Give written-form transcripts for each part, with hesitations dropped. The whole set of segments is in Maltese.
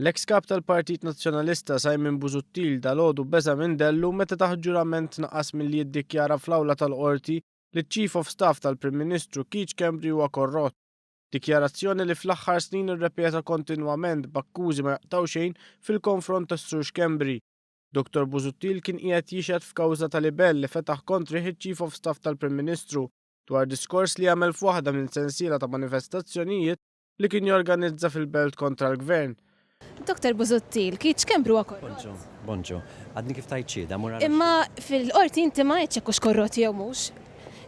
L-eks Kap tal-Partit Nazzjonalista Simon Busuttil dalgħodu beża' minn dellu meta taħt ġurament naqas milli jiddikjara fl-awla tal-Qorti li ċ-Chief of Staff tal-Prim Ministru Keith Schembri huwa korrott. Dikjarazzjoni li fl-aħħar snin irrepeta kontinwament b'akkużi ma jaqtgħu xejn fil-konfront tas-Sur Schembri. Dottor Busuttil kien qiegħed jixhed f'kawża ta' libell li fetaħ kontrih iċ-Chief of Staff tal-Prim Ministru dwar diskors li għamel f'waħda minn sensiela ta' manifestazzjonijiet li kien jorganizza fil-Belt kontra l-Gvern. Doktor Busuttil, Keith Schembri huwa korrott? Bonġu, bonġu. Għadni kif tajt xhieda, mur ara Imma fil-Qorti inti ma għedtx jekk hux korrott jew mhux.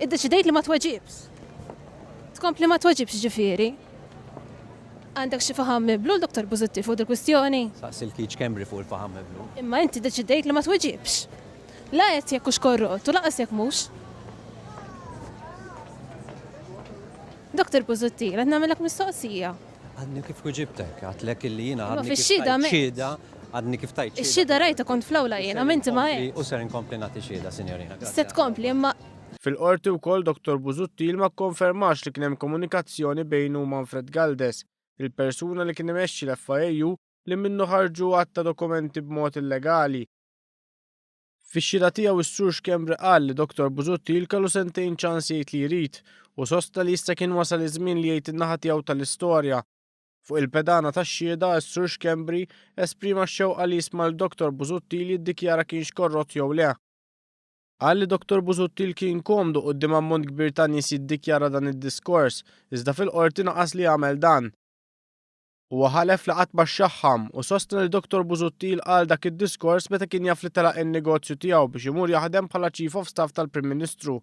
Iddeċidejt li ma tweġibx. Tkompli ma tweġibx ġifieri. Għandek xi faħam miblu l-Doktor Busuttil fuq dil-kwistjoni? Saqsi 'l Keith Schembri fuq il-faħam miblu. Imma inti ddeċidejt li ma tweġibx. La għedt jekk hux korrott u lanqas jekk mhux. Dr. Busuttil, qed nagħmellek mistoqsija. Għadni kif weġibtek, għadtlek illi jiena Imma għadni kif fix-xhieda tajt m'għedtx. xhieda, għadni kif tajt xhieda. Ix-xhieda rajtha kont fl-awla jiena, ma inti ma għedtx. U ser inkompli nagħti xhieda, sinjorina. Se tkompli, imma. Fil-Qorti wkoll Dottor Busuttil ma kkonfermax li kien hemm komunikazzjoni bejnu u Manfred Galdes, il-persuna li kien imexxi l-FIAU li minnu ħarġu għadd ta' dokumenti b'mod illegali. Fix-xhieda tiegħu s-Sur Schembri qal li Dottor Busuttil kellu sentejn ċans jgħid li jrid u sostna li issa kien wasal iż-żmien li jgħid in-naħa tiegħu tal-istorja. Fuq il-pedana tax-xhieda, s-Sur Schembri esprima x-xewqa li jisma' lil Dottor Busuttil jiddikjara kienx korrott jew le. Qal li Dottor Busuttil kien komdu quddiem ammont kbir ta' nies jiddikjara dan id-diskors, iżda fil-Qorti naqas li jagħmel dan. Huwa ħalef li qatt ma xxaħħam u sostna li Dottor Busuttil qal dak id-diskors meta kien jaf li telaq in-negozju tiegħu biex imur jaħdem bħala Chief of Staff tal-Prim Ministru.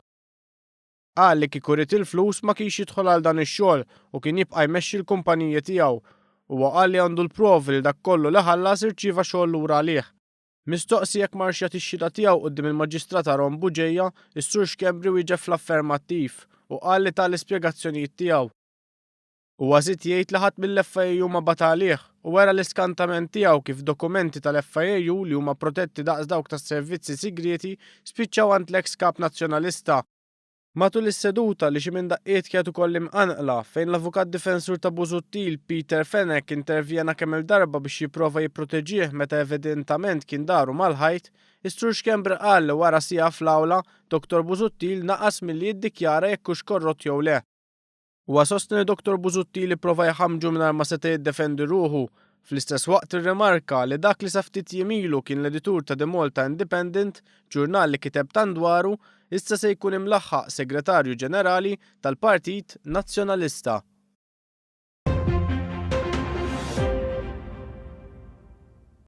Qal li kieku ried il-flus ma kienx jidħol għal dan ix-xogħol u kien jibqa' jmexxi l-kumpaniji tiegħu. Huwa qal li għandu l-provi li dak kollu li ħallas irċieva xogħol lura għalih. Mistoqsi jekk marx jagħti x-xhieda tiegħu quddiem il-Maġistrat Aaron Bugeja, is-Sur Schembri wieġeb fl-affermattiv u qal li ta l-ispjegazzjonijiet tiegħu. Huwa żied jgħid li ħadd mill-FIAU ma bagħat għalih u wera l-iskantament tiegħu kif dokumenti tal-FIAU li huma protetti daqs dawk tas-servizzi sigrieti spiċċaw għand l-eks Kap Nazzjonalista. Matul is-seduta, li xi minn daqqiet kienet ukoll imqanqla, fejn l-avukat difensur ta' Busuttil, Peter Fenech, intervjena kemm-il darba biex jipprova jipproteġih meta evidentament kien daru mal-ħajt, is-Sur Schembri qal li wara siegħa fl-awla, Dottor Busuttil naqas milli jiddikjara jekk hux korrott jew le. Huwa sostna li Dottor Busuttil ipprova jħammġu mingħajr ma seta' jiddefendi ruħu. Fl-istess waqt irrimarka li dak li sa ftit jiem ilu kien l-editur ta' The Malta Independent, ġurnal li kiteb tant dwaru, issa se jkun imlaħħaq Segretarju Ġenerali tal-Partit Nazzjonalista.